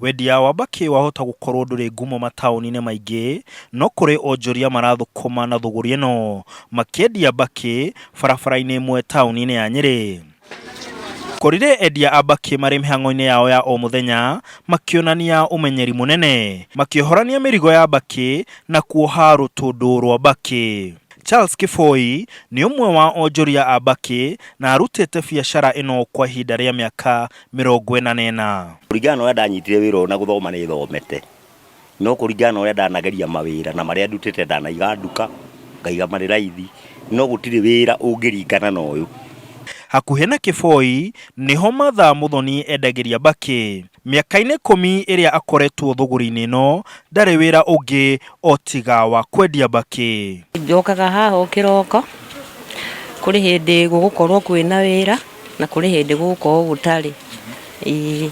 Wendia wa mbakĩ wahota gũkorwo ndũrĩ ngumo mataũni-inĩ maingĩ, no kũrĩ onjoria marathũkũma na thũgũrĩ ĩno makĩendia mbakĩ barabara-inĩ ĩmwe taũni-inĩ ya Nyĩrĩ. Korire endia a mbakĩ marĩ mĩhang'o-inĩ yao ya o mũthenya makĩonania ũmenyeri mũnene, makĩohorania mĩrigo ya mbakĩ na kuoha rũtũndũ rwa mbakĩ. Charles Kĩboi nĩ ũmwe wa onjoria a mbakĩ na arutĩte biacara ĩno kwa ihinda rĩa mĩaka 44. Kũringana na ũrĩa ndanyitire wĩra ũyũ na gũthoma nĩ thomete, no kũringana na ũrĩa ndanageria mawĩra na marĩa ndutĩte ndanaiga nduka, ngaiga marĩ raithi, no gũtirĩ wĩra ũngĩringana na ũyũ. Hakuhĩ na Kĩboi nĩho Martha Mũthoni endagĩria mbakĩ. Mĩaka-inĩ ikũmi ĩrĩa akoretwo thũgũrĩ-inĩ ĩno, ndarĩ wĩra ũngĩ o tiga wa kwendia mbakĩ. Njokaga haha o kĩroko, kũrĩ hĩndĩ gũgũkorwo kwĩna wĩra na kũrĩ hĩndĩ gũgũkorwo gũtarĩ. Ĩĩ,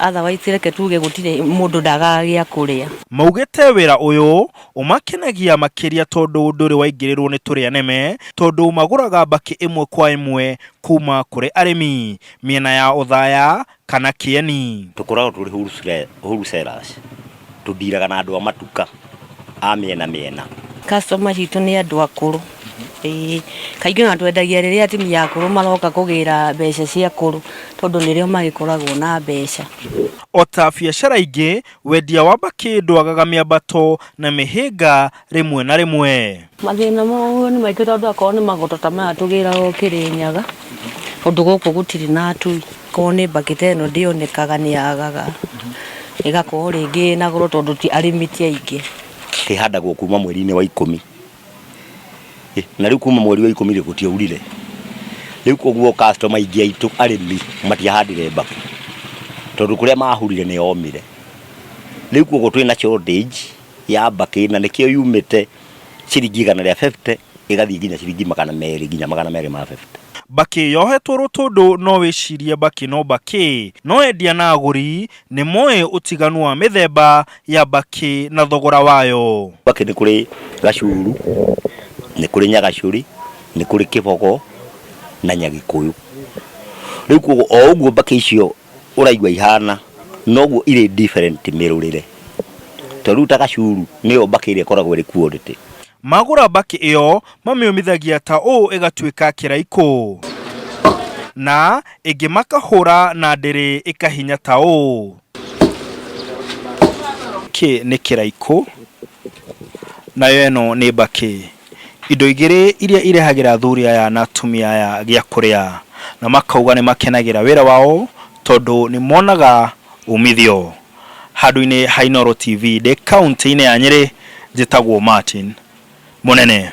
otherwise reke tuge gũtirĩ mũndũ ndagaga gĩa kũrĩa. Maugĩte wĩra ũyũ ũmakenagia makĩria tondũ ndũrĩ waingĩrĩrwo nĩ tũrĩa nĩme tondũ magũraga mbakĩ ĩmwe kwa ĩmwe kuma kũrĩ arĩmi mĩena ya Othaya kana Kĩeni. Tũkoragwo tũrĩ wholesalers, tũndiraga na andũ a matuka a mĩena mĩena. Customer citũ nĩ andũ akũrũ, ĩĩ kaingĩ ona twendagia rĩrĩa atumia akũrũ maroka kũgĩra mbeca cia akũrũ tondũ nĩrĩo magĩkoragwo na mbeca. O ta biacara ingĩ, wendia wa mbakĩ ndwagaga mĩambato na mĩhĩnga rĩmwe na rĩmwe. Mathĩna mau nĩ maingĩ tondũ akorwo nĩ magoto ta maya tũgĩraga o Kĩrĩnyaga, tondũ gũkũ gũtirĩ na atui. Akorwo nĩ mbakĩ ta ĩno ndĩonekaga nĩ yagaga, ĩgakorwo rĩngĩ ĩna goro tondũ arĩmi ti aingĩ. Kĩhandagwo kuma mweri-inĩ wa ikũmi, na rĩu kuma mweri wa ikũmi rĩ gũtiaurire, rĩu koguo customer aingĩ aitũ arĩmi matiahandire mbakĩ, tondũ kũrĩa mahurire nĩ yomire, rĩu koguo twĩna shortage ya mbakĩ na nĩkĩo yumĩte ciringi 150 ĩgathiĩ nginya ciringi 200 nginya 250. Mbakĩ yohetwo rũtũndũ no wĩcirie mbakĩ no mbakĩ, no endia na agũri nĩ moĩ ũtiganu wa mĩthemba ya mbakĩ na thogora wayo. Mbakĩ nĩ kũrĩ gacuru, nĩ kũrĩ nyagacũri, nĩ kũrĩ kĩbogo na nyagĩkũyũ. Rĩu koguo o ũguo mbakĩ icio ũraigua ihana noguo irĩ different mĩrũrĩre. Tondũ rĩu ta gacuru nĩyo mbakĩ ĩrĩa ĩkoragwo ĩrĩ quality. Magũra mbakĩ ĩyo mamĩũmithagia ta ũũ ĩgatuĩka kĩraikũ na ĩngĩ makahũra na ndĩrĩ ĩkahinya ta ũũ. Kĩ nĩ kĩraikũ nayo ĩno nĩ mbakĩ. Indo igĩrĩ iria irehagĩra athuri aya na atumia aya gĩa kũrĩa na makauga nĩ makenagĩra wĩra wao tondũ nĩ monaga umithio. Handũ-inĩ ha Inooro TV ndĩ kauntĩ-inĩ ya Nyĩrĩ, njĩtagwo Martin Mũnene.